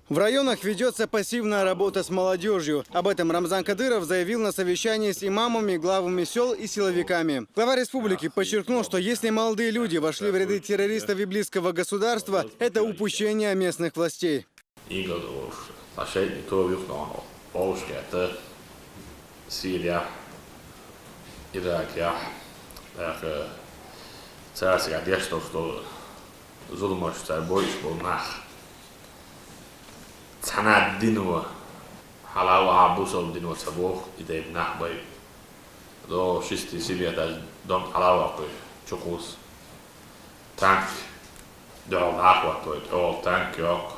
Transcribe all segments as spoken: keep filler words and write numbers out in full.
В районах ведётся пассивная работа с молодёжью. Об этом Рамзан Кадыров заявил на совещании с имамами, главами сёл и силовиками. Глава республики подчеркнул, что если молодые люди вошли в ряды террористов иблисского государства, это упущение местных властей. Ингл уж, а шейтни то вихнон, Ошкета, Сирия, Иракия, так, э, царская дешто, что зулмаш царь бойш был нах. Цана дино, халава бусал дино цабох, и дай нах бай. До шести себе даже дом халава кой, чукус. Танк, дол ахватывает, ол танк ёк.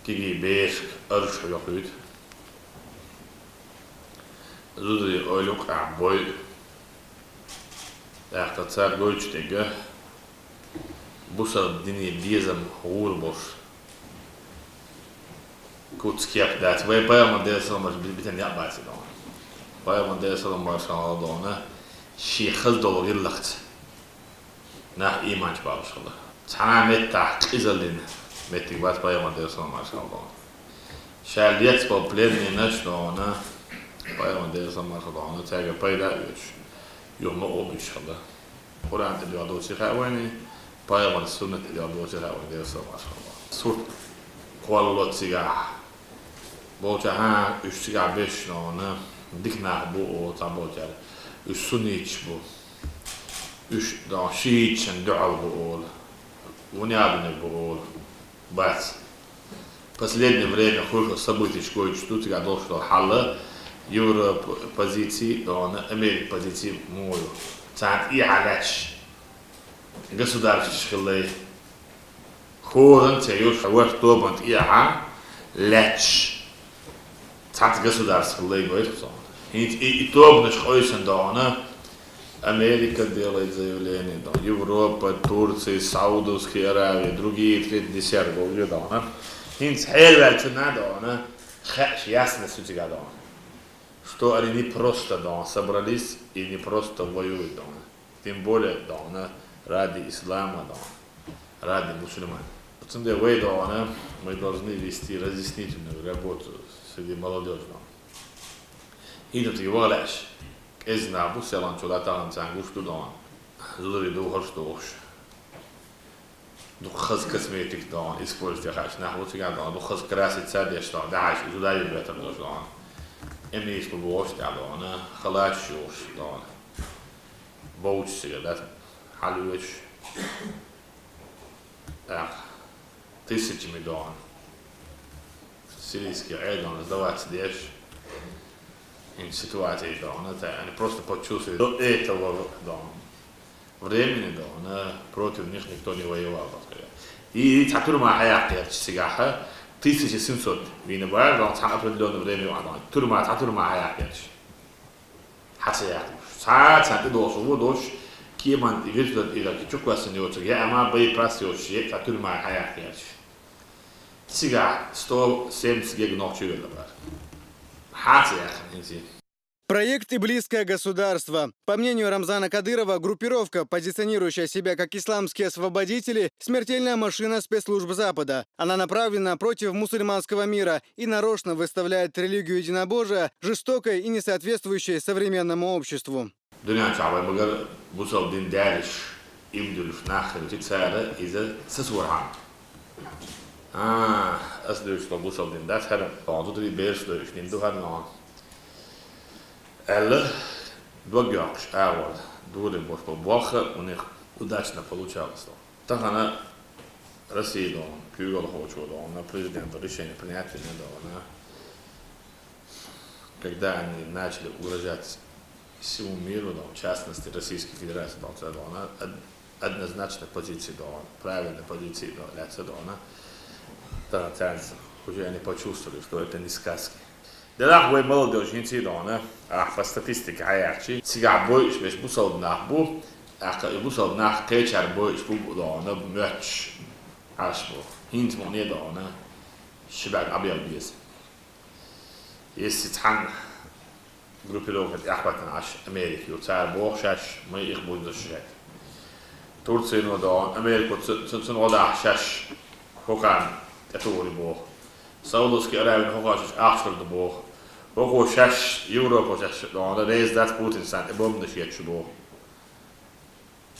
Киги беш, арш ёхует. Зудри ойлук а бой. Ахта царь гойчтега. Бусал дине безам гур бош. Куц кеп дац. Вай пайгамбар дер салам марш битен я бац дон. Пайгамбар дер салам марш ала дона. Ши хыз дол гиллахц. Нах иманч бабушала. Цана метта къизалин. Меттиг бац пайгамбар дер салам марш ала дона. Шал ец по пленный наш дона. Пайгамбар дер салам марш ала дона. Цага пайда юч. Юхма обич хала. Къуран тӀе дуьхьа доци хаьа вайни, пайгамбар суннат тӀе дуьхьа доци хаьа вайни, Дела салам маршалла. Сурт кхолло цигахь. Болча хьан уьш цигахь беш нона, дика нах бу о, цхьа болчара. Уьш сунниташ бу. Уьш дон шииташан дуьхьал бу ола. Вунядунег бу ола. Бац. Последнее время хӀуша событиеш гойтуш ду, цигахь долуш долу хьал, Европа позиций, дона Америка позиций муха ю. Царна тӀехьа лаьтташ государстваш хилла. ХӀоранна ца йолуш, ворхӀ тобанна тӀехьа лаьтташ цхьацца государство хилла гойту цунна. ХӀинца и, и тобанаш къойсина дона, Америка делает заявление, да, Европа, Турция, Саудовская Аравия, другие, третьи, десятый, вовже дона. ХӀинца хьелваьллачунна дона, хаьаш ясно су цига дона. Что они не просто дона собрались и не просто воюют дона. Тем более дона ради ислама дона, ради мусульман. Цундела вай дона, мы должны вести разъяснительную работу среди молодёжи дона. ХӀинца тӀе валаьш, кӀезиг нах бу селан чу латахана царна гуш ду дона. Зудари духарш духуш. Дукха хаза косметика дона, использовать яхаш нах бу цигахь дона, дукха хаза краситься деш дона, дахьаш зудари бетар долуш дона. Эмнийс бу бохуш тӀехь дона, халаташ юхуш дона. Бовчу цига да, хьалвечу. Так. Тысячами дон. Сирийский Ӏедал сдаваться деш. Ин ситуация дон. Это они просто почувствовали. До этого дон. Времени дон. Против них никто не воевал. И цхьа тюрьма хьаяккхерча цигахь. Тысяча семьсот вина бар, дон, цхьа определённое время ван дон. Тюрьма, цхьа тюрьма хьаяккхерча. Хьа ца яхлуш. Цхьа, цхьа тӀедогӀуш ву дош, кеман виртуат ирак чуквасан йоцург, я ама боеприпас йоцуш, я цхьа тюрьма хьаяккхерча. Цигахь сто семьдесят гег нохчий велла бара. Хьа ца яхна иза. Проект «Иблисское государство». По мнению Рамзана Кадырова, группировка, позиционирующая себя как исламские освободители, смертельная машина спецслужб Запада. Она направлена против мусульманского мира и нарочно выставляет религию единобожия жестокой и несоответствующей современному обществу. Дуьнен чохь вай магар бусал дин даьллаш, имдуьллуш нах хилча, цара иза сацорхьама. А, ас дуьйцу бусал дин дац хӀара, оха зударий бераш дойуш дин ду хӀара ногӀан. Аьлла, дог йоккхуш агӀор, дурин бош бо бохха, у них удачно получалось. Тахана Россия дон, куьйгалхочо дон, президент решение принять вина дон, когда они начали угрожать всему миру, дон, в частности Российской Федерации, дон, ца дон, од-, однозначно позиции дон, правильной позиции дон, ля ца дон, тахана уже они почувствовали, что это не сказки. Делахь вай молодёжь хӀинций дона, ахь по статистике хьаяьхчи, цигахь бойуш беш бусалба нах бу, ахь и бусалба нах кхечара бойуш бу дона, моьттуш Ӏаш бу. ХӀинца мукъане дона, ши бӀаьрг Ӏабел беза. Если цхьанна группировка тӀехӀоттана Ӏаш Америка ю, цара боху шаьш, мы их будем защищать. Турцино дона, Америко ц-, ц-, цунна гӀо дахьа шаьш, хӀокхарна тӀетухур ю боху. Саудовский Аравин хӀокхо шаьш ахча хир ду боху. ХӀокхо шаьш, Европа шаьш дона, реза дац Путин санна, и бомбанаш етташ боху.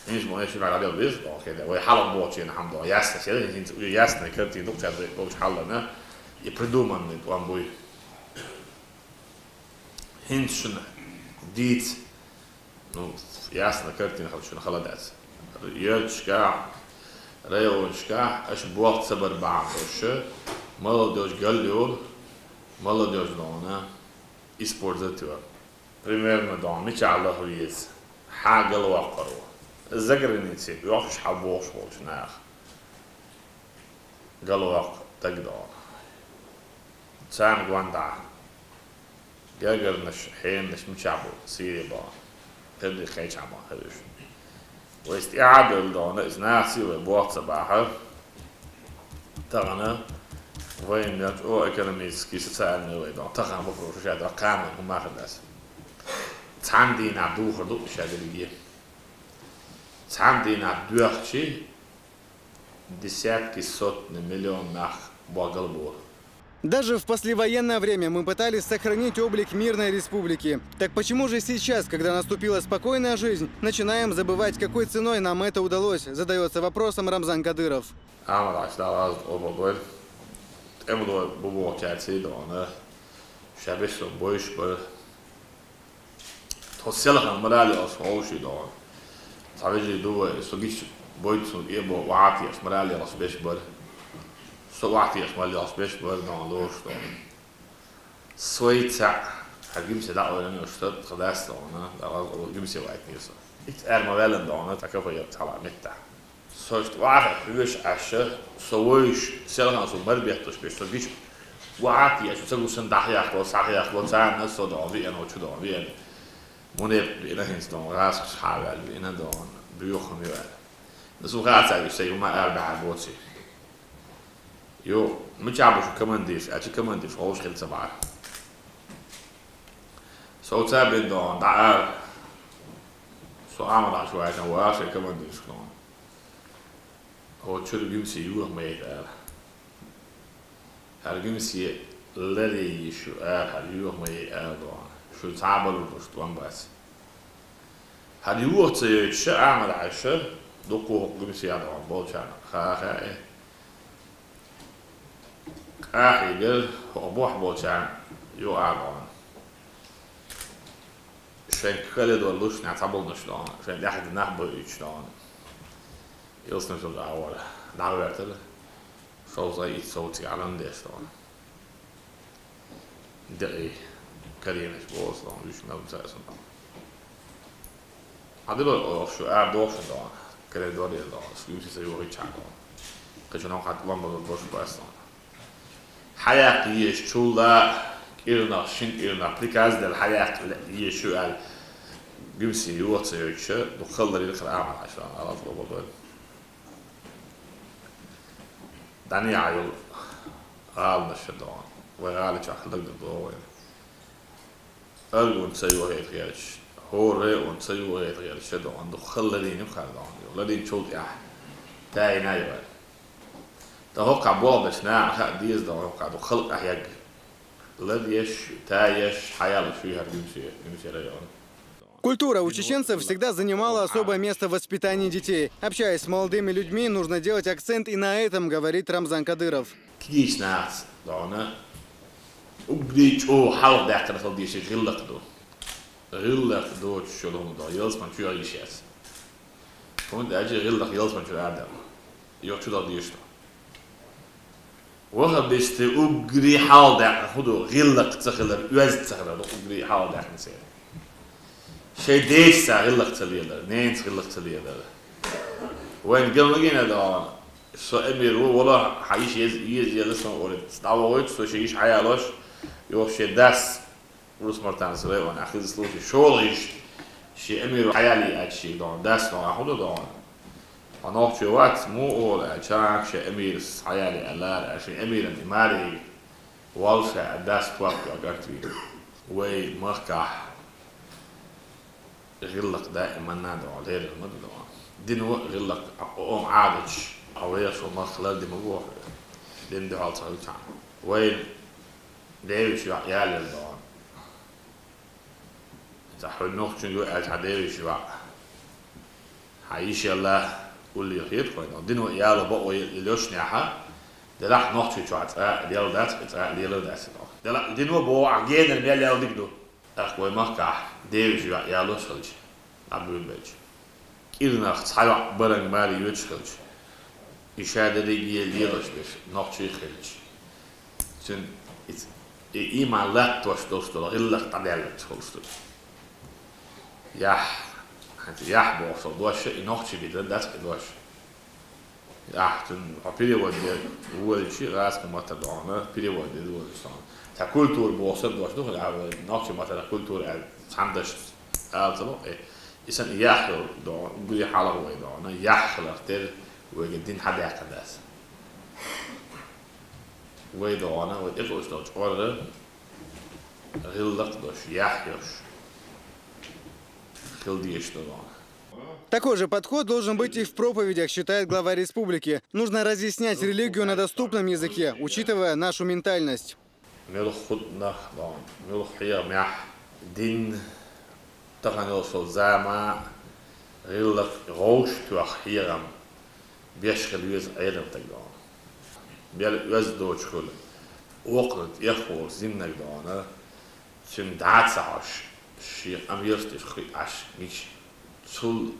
ХӀинца мо эши мара дел беза дона хеде. Вай хьалха бохучу хьама дона. Ясно, хӀинца уже ясная картина ду-кх цаьрца болчу хьаллана. И придуманный тӀом буй. ХӀинца шуна дийца, ну, ясно, картина хала шуна хала дац. Йоьлчашкахь, районашкахь аша болх ца бар бахьана долуш, молодёжь гал йолу, молодёжь дона использовать йо. Примерно дона, мичахь лаха веза, хьан гал воккхур ву. За границей оьхуш хьан бохуш волчу наха. Галваккха дагадогӀу. Царна гондахь гергарнаш, хьенаш мичахь бу Сири боху. Кхидерг кхечахь боху хевуьш. Вайца тӀаьхьа а девлла догӀу, иза нахаца вай болх ца бахьа. Тахана вайна мел чӀогӀа экономический, социальный вай догӀу. Тахана боху шу ша догӀу, кхана вайн хӀума хир дац. Цхьана дийнахь духур ду ша дерриге. Цхьана дийнахь доьхчи, десятки, сотни миллион нах богал бу. Даже в послевоенное время мы пытались сохранить облик мирной республики. Так почему же сейчас, когда наступила спокойная жизнь, начинаем забывать, какой ценой нам это удалось, задается вопросом Рамзан Кадыров. Ахьмад Ӏаша, Дала раза къобал дойла. ТӀемалой бу бохучаьрца догӀу, ша беш со бойуш бара. Тхо селхана мораль йолуш вовший догӀу. Цхьа вежарий ду вай, со гича бойду цунна тӀе а боху, охьа а тешаш мораль йолуш беш бара. Со охьа а тешаш мораль йолуш беш бара, догӀу, лоруш догӀу. Свой цхьаъ, хьан гимсе дӀа а ойла йолуш, тхан дас догӀу, Дала раза къобал, гимсе вайтинера со. Итт ара ма ваьллина догӀу, цхьа кафе яра цхьа меттахь. Со иштта вахар хьоьжуш Ӏаш, со вуьйш, селхана со мара бетталуш беш, со гича охьа а тешаш, ца гуш санна дӀахьехало, схьахьехало, царна со догӀу веана, чу догӀу веана. Мунепакъ веана хӀинца догӀу, гӀазкхаша хьа а ваьлла веана догӀу, боьха хӀума ю аьлла. Аса ву хаьа цаьрга, уьш сайн хӀума ара баьхьар боций. Йо, мичахь бу шу командирш аьлча, командирш вовшах хила ца бахьара. Со цхьа бен догӀу, дӀа ара. Со Ахьмад Ӏаша ваьлча, ву ара шайн командиршка догӀу. Оцу чуьра гимсе йоха ма яйта ара. ХӀара гимсе ларъе йиш ю ара, хӀара йоха ма яй ара догӀу. Шу цхьа а балур долуш тӀом бац. ХӀара йоха ца йойтуш, Ахьмад Ӏаша, дуккха а хӀокху гимсе догӀу болчарна хаа хаьа. Къахьийгар хӀокху бохь болчарна юкъа догӀу. Шайн коридор лушнехь цхьаболнаш догӀу, шайн тӀаьхьа нах бойуьйтуш догӀу. Илсна чул агӀора дӀахӀоьртира, шовзткъе итт сов цига Ӏалан деш догӀу. Декъий каренаш боху догӀу, уьш мел ца а сан догӀу. Хьан дилой оха шу ара дохуш догӀу, коридоре догӀу, шу гимсе ца йохийчхьана догӀу. Кхечу нохахь тӀом базар бош бац догӀу. Хьаяккха езачул а кӀирнах, шина кӀирнах приказ делла хьаяккха езаш ю аьлла, гимсе йоха ца йойтуш, дукха хала ларйина хӀара Ахьмад Ӏаша, Дала раза къобал дойла. ДӀанехьа йолу гӀаланаш догӀу, вай гӀали чохь хьалдагадо догӀу вайна. Аргун ца йохийта гӀерташ, хӀора район ца йохийта гӀерташ догӀу, дукха хала ларйина хӀара догӀу, ларйинчул тӀаьхьа тайна а йой. Ткъа хӀокхахь болх бечу нахана хаа деза догӀу, хӀокхахь ду халкъ къахьегна. Ладеш, таеш, хьаялуш ю хӀара гимсе, гимсе район. Культура у чеченцев всегда занимала особое место в воспитании детей. Общаясь с молодыми людьми, нужно делать акцент и на этом, говорит Рамзан Кадыров. Кегийчу нахаца догӀу, уггаре чӀогӀа хьалха даьккхина хила дезаш гӀиллакх ду. ГӀиллакх доцуш йолу хӀума догӀу, ялсамани чу йогӀу йиш яц. ХӀунда аьлча гӀиллакх ялсамани чуьра арадаьлла. Йо, чу даха дезаш ду. Вахабисте уггаре хьалха даьккхина хӀун ду, гӀиллакх ца хилар, оьзда ца хилар ду уггаре хьалха даьккхина церан. Шайн дайшца гӀиллакх ца лелар, ненаца гӀиллакх ца лелар. Вайн ган вагина догӀу, со эмир ву, вала хьан йиш еза, еза, еза сан олуьйту. ДӀавахийту со шен йиш хьаялош, йоху шен дас Урус-Мартанас районехь хеза случай. ШолгӀа йиш шен эмир хьаялий аьлча шен догӀу, дас догӀу, хӀун ду догӀу? Хьо нохчо вац, муха олу аьлча, шен эмирас хьаялий аьлла ара, шен эмиран и маре волуш а дас топ йо гартвийна. Вай махкахь гӀиллакх даиманна а догӀу, лерина ма ду догӀу. Дино а гӀиллакх, оха Ӏадаташ, а вехаш ву мах ларди ма боху. Дин дуьхьал ца хилчахьана. Вайн девиш йоӀ ялийла догӀу. Цхьа хьуна нохчун ю аьлча хьан девиш йоӀ. Хьан йиш ялла уллера хетахь вайна. Дино яла бакъо йолчунехьа, делахь нохчий чохь цкъа а лела дац, цкъа а лелар дац. Делахь дино боху ахь генара мел яла дика ду. ТӀаккха вай махкахь девиш йоӀ ялош хилча, дӀабуьйлабелча. КӀирнах цхьа йоӀ баранга маре йоьдуш хилча, и ша дерриге лелаш берш нохчий хилча. Цуьнан и, и ийман латтош долуш долу гӀиллакх дӀадаьлларца хуьлуш ду. Яхь, хӀинца яхь бохуш долу дош, и нохчий битар дац и дош. Ахь цуьнан хьо перевод де волчи, гӀазкхийн маттара догӀана, перевод де волчи сан. Цхьа культура боху сан дош ду, а нохчийн маттара культура аьлла цхьана дашца ала ца бакъ, э, и сан яхь йолу догӀана, уггаре хьалха вай догӀана, яхь хиларх тера вайга дин хьадаьккхина дац. Вай догӀана, вай тӀекхуьуш долчу орра гӀиллакх дош, яхь йош хила дезаш ду догӀана. Такой же подход должен быть и в проповедях, считает глава республики. Нужно разъяснять религию на доступном языке, учитывая нашу ментальность. Муьлхха хӀуттунах догӀана, муьлхха хьехамехь дин тахана йолуш йолу зама, гӀиллакх, гӀовш тоьхна хьехам беш хила веза Ӏеламстаг догӀана. Мел оьзда доцуш хуьлу, вокхана тӀехволу зиннарг догӀана, цуьнга дӀа а ца Ӏаш, шен къамелаш деш хуьлу Ӏаш, мича цул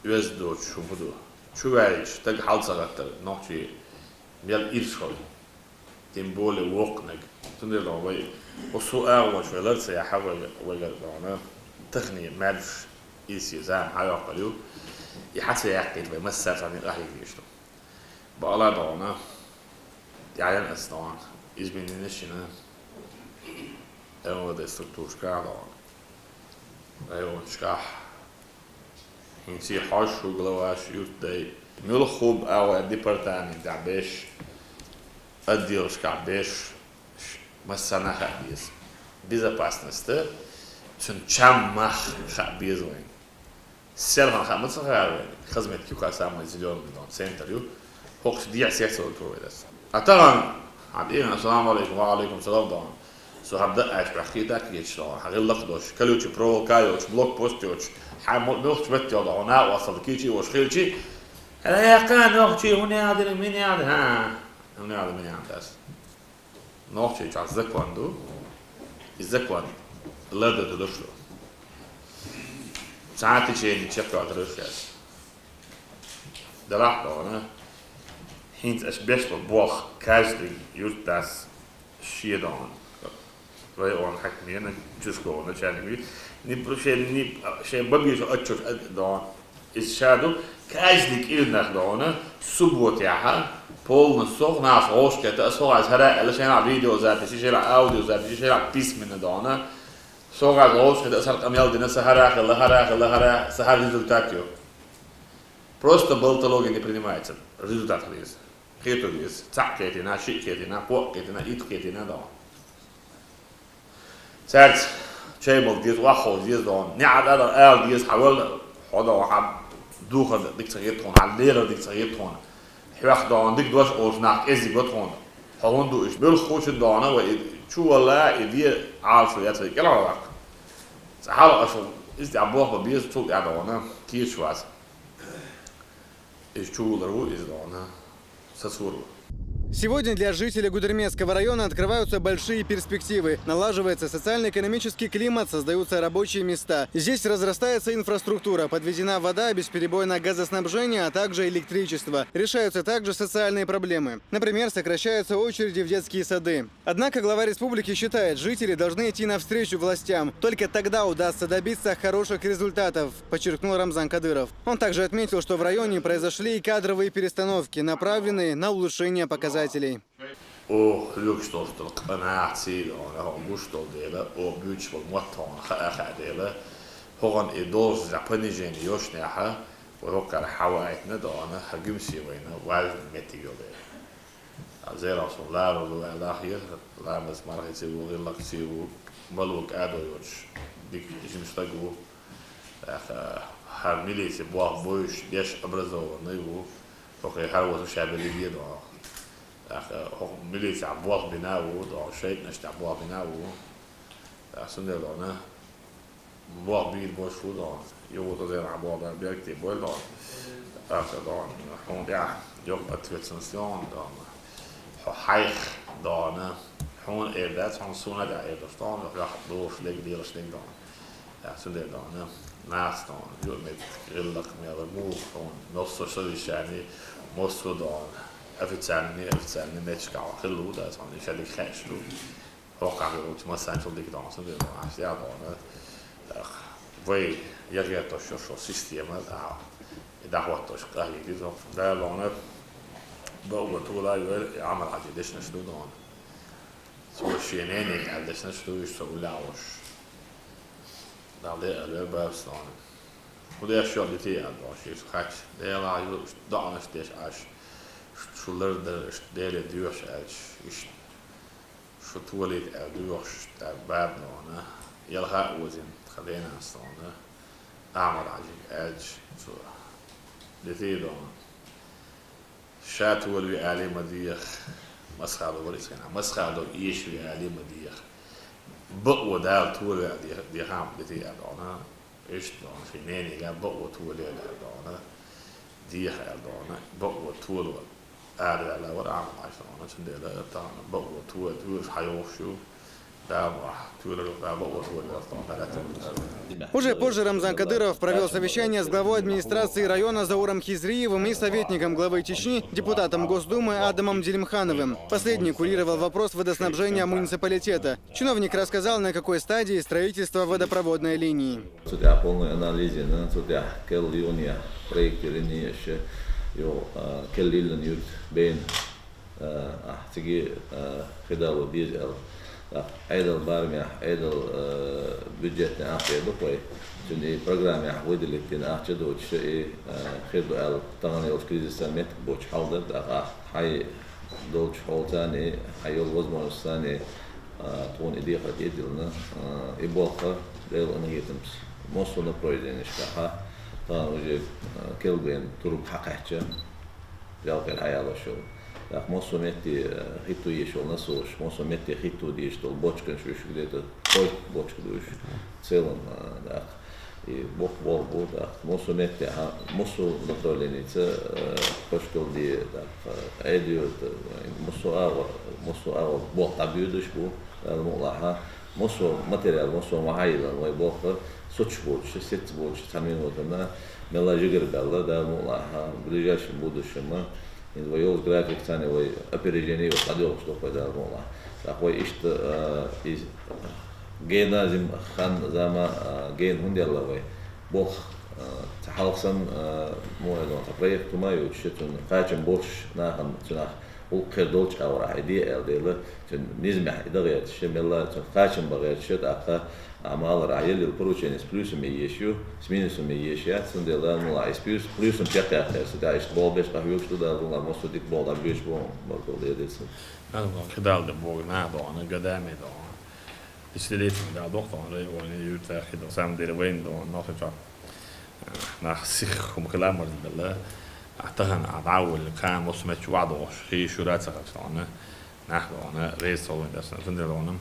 оьзда доцуш хӀума ду. Чуваьлча стаг хьал ца гӀаттара нохчий мел ирча хуьлу. Тем более воккханиг. Цундела вай, оцу агӀонаш вай лар ца яхьа, вай, вай гар догӀана, тахане маьрша ирсе зама хьайоккхур ю. И хьа ца яьккхийта вай массарца а къахьега дезаш ду. Бакъала догӀана, тӀаьхьа ас догӀана, измененеш йина МВД структурашкахь догӀана, районашкахь. ХӀинца хьожуш ву главаш, юьртдай. Муьлхха хӀума агӀор департаментехь берш, отделашкахь берш, ш-, массарна а хаа деза. Безопасность, цуьнан чам мах хаа беза вайна. Селхана хаа ма ца хаьара вайна. Хазмет куьйга самый зелёный догӀана центр ю. ХӀокхуьнца дехьа сецалур вай дац. А тахана, хьан тӀера, ассаламу алейкум, ва алейкум салам догӀана. Со хьан дан аьлча баьхкий даккхийча догӀана, хьан гӀиллакх дош, колючая проволока йоцуш, блокпост йоцуш, хьан мо-, муьлххачу меттехь догӀана, накъосталла кийча йолуш хилчи, хьала яьккха нохчий, хӀун яхьа дина, мин яхьа дина, хӀа, хӀун яхьа дина, мин яхьа дина дац. Нохчийчохь закон ду, и закон лардан ду шу. Цхьа а течение чекхдойтур шу шаьш. Делахь догӀана, хӀинца аша беш болу болх каждый юьртдас шен догӀана. Район хьаькамийн, участковый начальник, ни шен, ни шен бан беза отчёт а догӀана. Иза ша ду, каждый кӀирнах догӀана, субботехьа, полностью сох нах гӀовшкхета, ас хӀокхуьнца хӀара аьлла, шайна видеозапись, шайна аудиозапись, шайна письменно догӀана. Со гӀаз гӀовшкхета, ас хӀара къамел дина, са хӀара хилла, хӀара хилла, хӀара, са хӀара результат ю. Просто болтология не принимается. Результат хила еза. Кхетар еза. Цхьаъ кхетийна, шиъ кхетийна, кхоъ кхетийна, итт кхетийна догӀана. Цаьрца чай мала деза, охьаховза деза догӀана. НеӀ а ала деза, хьан вала, хьо догӀана, хьан духар дика ца хета тхуна, хьан лерар дика ца хета тхуна. Хьоьх догӀана дика дош олуш нах кӀезиг го тхуна. Хьо хӀунда ду иштта? Муьлхха хӀума чу догӀана, вай и чу валла, и ве Ӏалашо яц вай кӀелхьарваккха. Цкъа хьалха аша иза тӀехь бохба беза, цул тӀаьхьа догӀана, кийча вац. Иза чу вулар ву, иза догӀана, сацор ву. Сегодня для жителей Гудермесского района открываются большие перспективы. Налаживается социально-экономический климат, создаются рабочие места. Здесь разрастается инфраструктура, подведена вода, бесперебойное газоснабжение, а также электричество. Решаются также социальные проблемы. Например, сокращаются очереди в детские сады. Однако глава республики считает, жители должны идти навстречу властям. Только тогда удастся добиться хороших результатов, подчеркнул Рамзан Кадыров. Он также отметил, что в районе произошли и кадровые перестановки, направленные на улучшение показателей. О, хьоьгуш долуш долу къа нахаца догӀана, хьо гуш долу дела, о, буьйцуш болу мотт хьуна хаа хаьа дела, хӀокхуьнан и должность понижение йолчунехьа, вай хӀокхара хьаваийтина догӀана, хьан гуьмсе вайна важный меттиг йолу дела. Цхьа зерал суна ларалу аьлла хир, ламаз мархица ву, гӀиллакхца ву, малу кӀадо йоцуш, дика жима стаг ву. ТӀаккха хӀара милице болх бовзуш, деш образованный ву. ХӀокхе хӀара ваза ша берриге а догӀу. ТӀаккха хӀокху милицехь болх бина а ву, дона, шайтӀанаш тӀехь болх бина а ву. ТӀаккха цундела, дона, болх бийр болуш ву, дона, юха дозерахь болх бан бегти бойла, дона. ТӀаккха, дона, хьуна тӀехь йоккха ответственность йогӀу, дона. Хьо хьайх, дона, хьуна эр дац, хьуна суна тӀехь эр долуш, дона, хьох дохуш дерг, лелаш дерг, дона. ТӀаккха цундела, дона, нахаца, дона, юкъаметтиг, гӀиллакх мел вара муха хьуна, массо а совещани, массо а, дона, официально, неофициально меттигашкахь хьо хилла ву, дона, хьуна и шадерг хаьаш ду. ХӀокхахь хир волчу массанчул дика, дона, цундела, дона, ахь яа, дона, тӀаккха вай яхӀеттош йолу система, тӀаккха и дӀахӀоттош къахьега деза. Дала, дона, бакъо тола а йойла, и Ӏамар-Хьаьжин дешнаш ду, дона. Цо шен нене аьлла дешнаш ду, уьш со уллехь волуш. Дала де аьлла, вай бабас, дона. ХӀун деш йолу дитий аьлла, дона, шеца хаьттича, Делахь ю, доӀанаш деш Ӏаш, шу лардар, Деле доьхуш аьлча, иштта шу толийта аьлла доьхуш, тӀаккха баба, дона, ялха а озийна тхан денас, дона, Ахьмад-Хьаьжига аьлча, цо: «Дитий, дона, ша толаве алий ма деха, Масхадов вара иза хенахь, Масхадов эшаве алий ма деха. Бакъо Дала толаве аьлла деха, дехахь ма, дитий», аьлла, дона. Иштта, дона, шен ненега бакъо толаве аьлла, дона, деха аьлла, дона, бакъо толо араваьлла вара Ахьмад-Хьаьжа, дона, цундела тахана бакъо то-, тоьлуш хьайогӀуш ю, Дала мукъ лахь, тоьлар ву, Дала бакъо толаве, дона, Дала лаьттина. Уже позже Рамзан Кадыров провёл совещание с главой администрации района Зауром Хизриевым и советником главы Чечни, депутатом Госдумы Адамом Делимхановым. Последний курировал вопрос водоснабжения муниципалитета. Чиновник рассказал, на какой стадии строительство водопроводной линии. Цу тӀехь полный анализ йина, цу тӀехь керла юха проектирование еш, йо, а, керла йиллина юьртан бен, а, ахь цига, а, хи дало деза аьлла. ТӀаккха Ӏедал барамехь, Ӏедал, а, бюджетный ахча ду вай. Цуьнан и программехь выделить дина ахча доцуш и, а, хир ду аьлла, тахана йолчу кризисца меттиг боцуш хьал дара, тӀаккха ахь хьайн долчу хьолаца а, хьайн йолу возможностьца а, а, тхуна и декхар тӀе а диллина, а, и болх, Делан къинхетамца, массо а направлениешкахь, тахана уже, а, керла бен турба хьакхаьчна, ялх кӀира хьаялош йолу. ТӀаккха массо а метте, а, хӀитто езаш йолу насосаш, массо а метте хӀитто дезаш долу бочканаш, уьш где-то кхойтта бочка ду уьш, в целом, а, тӀаккха. И боккха болх бу, тӀаккха массо а меттехь, массо а направленица, э, Пашкалде, тӀаккха Ӏедал, массо а агӀор, массо а агӀор болх дӀабоьдуш бу, Дала мукъ лахь. Массо а материал, массо а ма хьайиллина вай болх, соцуш боцуш, сецца боцуш цхьана минотана, мелла жигара баьлла, Дала мукъ лахь, ближайший будущем ма, хӀинца вай йолчу графикца а вай опережение йолуш дӀадоьлхуш ду вай, Дала мукъ лахь. ТӀаккха вай иштта, э, иза гена зим-, хан зама, а, гена хӀунда елла вай? Болх, а, ца хьалха санна, а, муха аьлла, цхьа проект хӀума а йоцуш, цуьнан кхачам болуш нахана цуьнах гӀуллакх хир долчу агӀор ахь и де аьлла дела, цуьнан низамехь и дан гӀерташ, мелла цуьнан кхачам бан гӀерташ, тӀаккха, а, ма-аллара, ахь елла йолу поручени с плюсом еш ю, с минусом еш яц, цундела, ну, а, и с плюс-, плюсом чекхъяьккхира, ца тӀехь иштта болх беш къахьоьгуш ду, Дала мукъ лахь, массо а дика болх дӀабоьдуш бу, баркалла дедира сан. Кхидалла де боху нах дохана, гадаме дохана. Десятилетиями дӀа доху тхуна районе, юьртахь хи ду, самом деле, вайна ду, нохча чохь, э, нах сих хӀума хила марзбелла. А тахана а дӀа а воллина, кхана массо а меттачу охьадогӀуш, хи шура а ца хилча тхуна, нах дохана, реза ца вайн дацна, цундела дохана,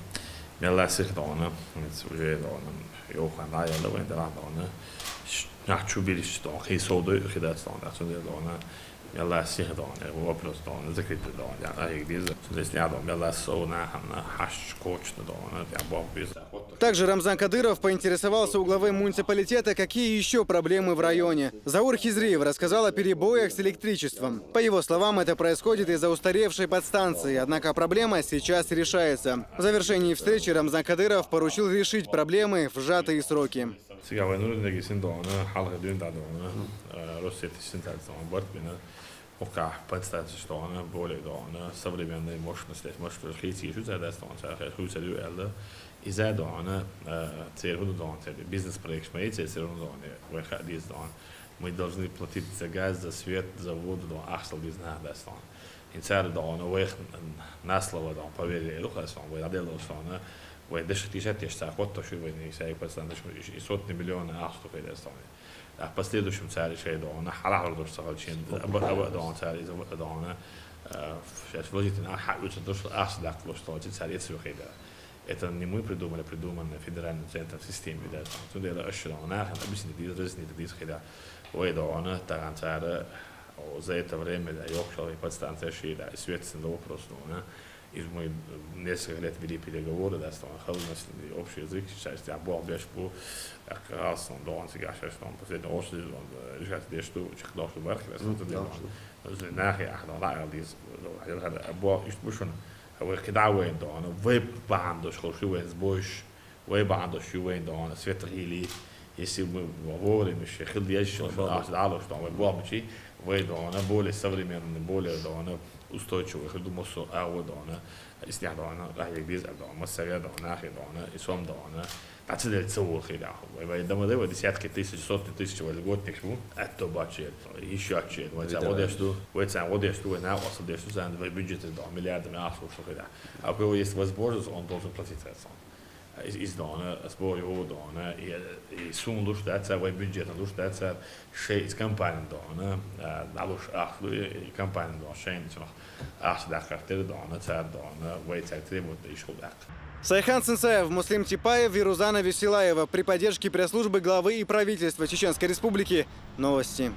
мелла сих дохана, хӀинца уже дохана, йовхан дӀа а елла вайн делахь дохана, ш-, нах чу бирзича дохана, хи сов дойу хи дац дохана, цундела дохана, мелла сих дохана, вопрос дохана, закрытый дохана, дӀа а хӀига деза, цундела дохана, мелла сов нахана, хьашт кочна дохана, дӀа боху беза. Также Рамзан Кадыров поинтересовался у главы муниципалитета, какие ещё проблемы в районе. Заур Хизриев рассказал о перебоях с электричеством. По его словам, это происходит из-за устаревшей подстанции, однако проблема сейчас решается. В завершении встречи Рамзан Кадыров поручил решить проблемы в сжатые сроки. Цигахь вайн Нурнберге син дохана, хьалха дуьйна дӀа дохана, э, Россети син цаьрца дохана, барт бина. Укхахь подстанцеш дохана, более дохана, современные мощности, мощности хийцийша ю цара дац дохана, цара хьуьйцур ю аьлла. Иза дохана, э, церан хӀун ду дохана, церан бизнес-проекташ ма яц церан хӀун ду дохана, вайн хаа деза дохана. Мы должны платить за газ, за свет, за воду дохана, ахча дала деза нах дац дохана. ХӀинца цара дохана, вайх на слово дохана, поверили ду хьуна, вай дӀаделлалц дохана, вай дешах тийшат деш цара хӀоттош ю вайна, и саьрга подстанцеш, и, и сотни миллионы ахча ду кхайдас дохана. А последующем цара шайн дохана, хьалахьур долуш ца хилча, аба, аба а дохана цара, иза а дохана, Сейчас вложительный а хьаъуьца дошло ахча даккхалуш долчу цара эцвехий дара. Это не мы придумали, придумано федеральным центром системы, да. Цундела аша шуна нахана объяснить деза, разъяснить деза хила. Вай догӀана, тахана цара, о, за это время, да, йоккхачу подстанция ши, да, и свет цен вопрос, ну, на. Из мы несколько лет вели переговоры, да, с тобой, хала нас общий язык, сейчас я бог беш бу, как раз он догӀана, сега сейчас он последний ош, он, э, решать деш ту, чех догӀана, барх, да, Ну, цундела да, он. Нахе ахьа догӀана, аьлла деза, бо, иштта бу шуна, вай кхидӀа вайна догӀана, вай бахьана дош ховш ю вайна сбойш, вай бахьана дош ю вайна догӀана, свет гӀийли, если мы вовремя ше хила деза, шуна ахча дӀалуш догӀана, вай бохбичи, вай догӀана, более современный, более догӀана, устойчивый хила ду массо а агӀо догӀана, иснех догӀана, ахьег деза догӀана, массаьрга догӀана, нахе догӀана, и сом догӀана. ДӀа ца делла ца волу хир ахьа. Вай, вай дама дай, вай десятки тысяч, сотни тысяч вай льготникаш бу, аьтто бачу яра, йиш йоцчу яра. Вай царна гӀо деш ду, вай царна гӀо деш ду, вай накъостал деш ду, царна вай бюджетаца догӀана миллиардами ахча луш ду хир ахьа. А у кого есть возможность, он должен платить это самое. Из, из догӀана, ас боху, йо догӀана, и, и суна луш дац цара, вай бюджетна луш дац цара, шайн из компанин догӀана, а, дӀалуш ахча ду, и компанин догӀана, шайна цунах ахча даккхар тера догӀана, цара догӀана, вай цаьрга требовать дан йиш хила даккха. Сайхан Сенсаев, Муслим Типаев и Рузана Веселаева при поддержке пресс-службы главы и правительства Чеченской Республики. Новости.